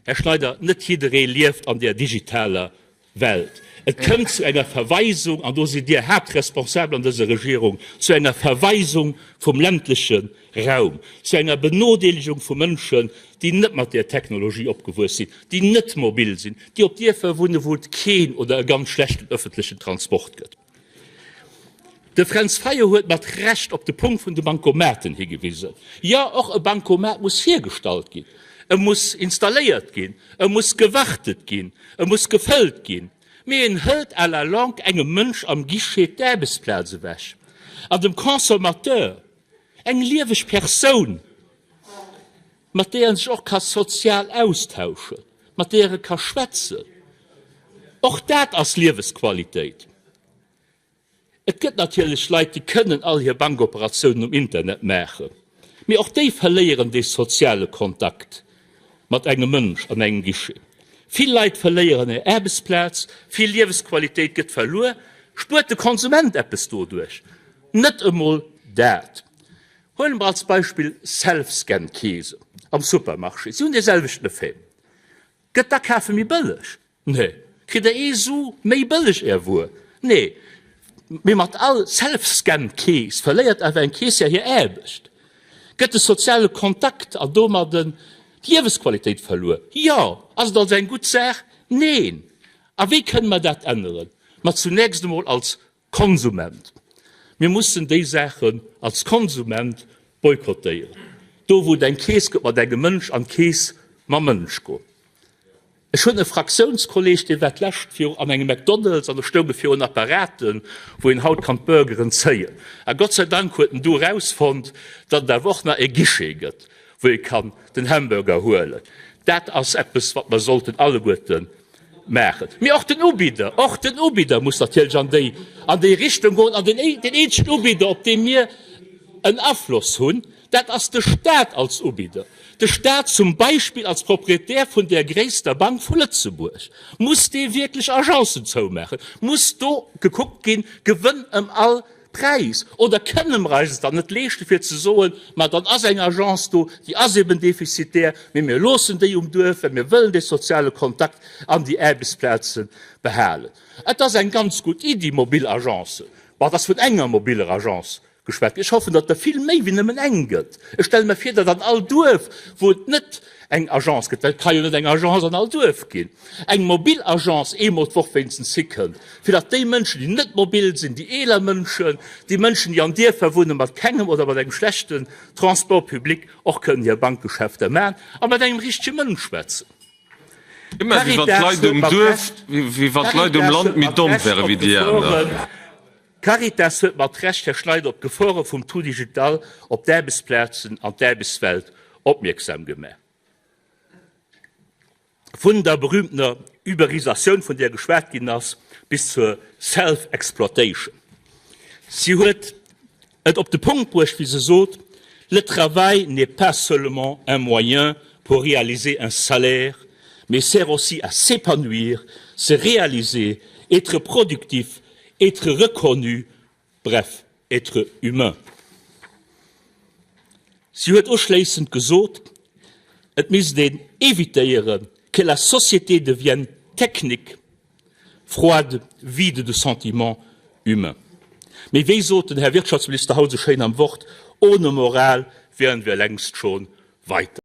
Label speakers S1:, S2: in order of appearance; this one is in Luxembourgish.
S1: Här Schneider, net jidderee lieft an där digitaler Welt. Et kënnt zu enger Verweisung, an do sidd Dir Haaptresponsabel an dëser Regierung, zu enger Verweisung vum ländleche Raum, zu enger Benodeelegung vu Mënschen, déi net mat där Technologie opgewuess sinn, déi net mobil sinn, déi op Dierfer wunnen, wou et keen oder e ganz schlechten öffentlechen Transport gëtt. De Fränz Fayot huet mat Recht op de Punkt vun de Bancomaten higewisen. Jo, och e Bancomat muss hiergestallt ginn, e muss installéiert ginn, e muss gewartet ginn, e muss gefëllt ginn. Mee en hëlt à la longue engem Mënsch am Guichet d'Aarbechtsplaz ewech an dem Consommateur eng lieweg Persoun, mat där en sech och ka sozial austauschen, mat där e ka schwätzen. Och dat ass Liewesqualitéit. Et gëtt natierlech Leit, déi kënnen all hir Bankoperatiounen um Internet maachen, mee och déi verléieren dee soziale Kontakt mat engem Mënsch an engem Guichet. Vill Leit verléieren hir Aarbechtsplaz, vill Liewesqualitéit gëtt verluer. Spuert de Konsument eppes doduerch? Net emol dat. Huele mer als Beispill Self-Scan-Keesen am Supermarché. Si hunn dee selwechten Effet. Gëtt d'Akafe méi bëlleg? Nee. Kritt der ee Su méi bëlleg är Wuer? Nee. Mee mat all Self-Scan-Kees verléiert awer eng Keessière hir Aarbecht. Gëtt de soziale Kontakt an domadden d'Liewesqualitéit verluer? Jo. Ass et also eng gutt Saach? Neen. A wéi kënne mer dat änneren? Ma zunächst emol als Konsument. Mir mussen déi Saachen als Konsument boykottéieren. Do wou et eng Kees gëtt mat engem Mënsch, an d'Kees mam Mënsch goen. Ech hunn e Fraktiounskolleg, dee war d'lescht viru an engem McDonald's an do stoung e virun Apparaten, wou een haut kann d'Burgeren zéien. A Gott sei Dank huet en du erausfonnt, datt et awer och nach e Guichet gëtt, wou ee kann den Hamburger huelen. Dat ass eppes, wat mer sollten alleguerte maachen. Mee och den Ubidder, och den Ubidder muss natierlech an déi, an déi Richtung goen. An den, deen eenzegen Ubidder, op dee mir en Afloss hunn, Dat ass de Stat als Ubidder. De Stat zum Beispill als Proprietär vun där gréisster Bank vu Lëtzebuerg. Muss dee wierklech Agencen zoumaachen? Muss do gekuckt ginn, Gewënn ëm all Präis? Oder kënne mer eis et dann net leeschten, fir ze soen, Ma dann ass eng Agence do, déi ass eben defizitär, mee mir loossen déi um Duerf, well mir wëllen dee soziale Kontakt an déi Aarbechtsplaze behalen. Et ass eng ganz gutt Iddi, mobil Agencen. Bon, et ass vun enger mobiller Agence Geschwat. Ech hoffen, datt der vill méi wéi nëmmen eng gëtt. Ech stelle mer vir, datt an all Duerf, wou et net eng Agence gëtt, well et ka jo net eng Agence an all Duerf ginn, eng mobil Agence eemol d'Woch wéinstens hikënnt, fir datt déi Mënschen, déi net mobil sinn, déi eeler Mënschen, déi Mënschen, déi an Dierfer wunnen, mat kengem oder mat engem schlechten Transport public och kënnen hir Bankgeschäfter maachen a mat engem richtege Mënsch schwätzen.
S2: Ëmmer wéi wann d'Leit um Duerf, wéi wann d'Leit um Land méi domm wäre wéi déi aner.
S1: D'Caritas huet mat Recht, Här Schneider, op d'Gefore vum Tout digital op d'Aarbechtsplazen an d'Aarbechtswelt opmierksam gemaach. Vun der berühmtener Uberisatioun, vun där geschwat ginn ass, bis zur Self-Exploitation. Si huet et op de Punkt bruecht, wéi se sot, Le travail n'est pas seulement un moyen pour réaliser un salaire, mais sert aussi à s'épanouir, se réaliser, être productif, être reconnu, bref, être humain. Si huet uschléissend gesot, et misst een évitéieren, que la société devienne technique, froide, vide de sentiments humains. Mee wéi sot den Här Wirtschaftsminister haut esou schéin am Wort, Ohne Moral wären wir längst schon weiter.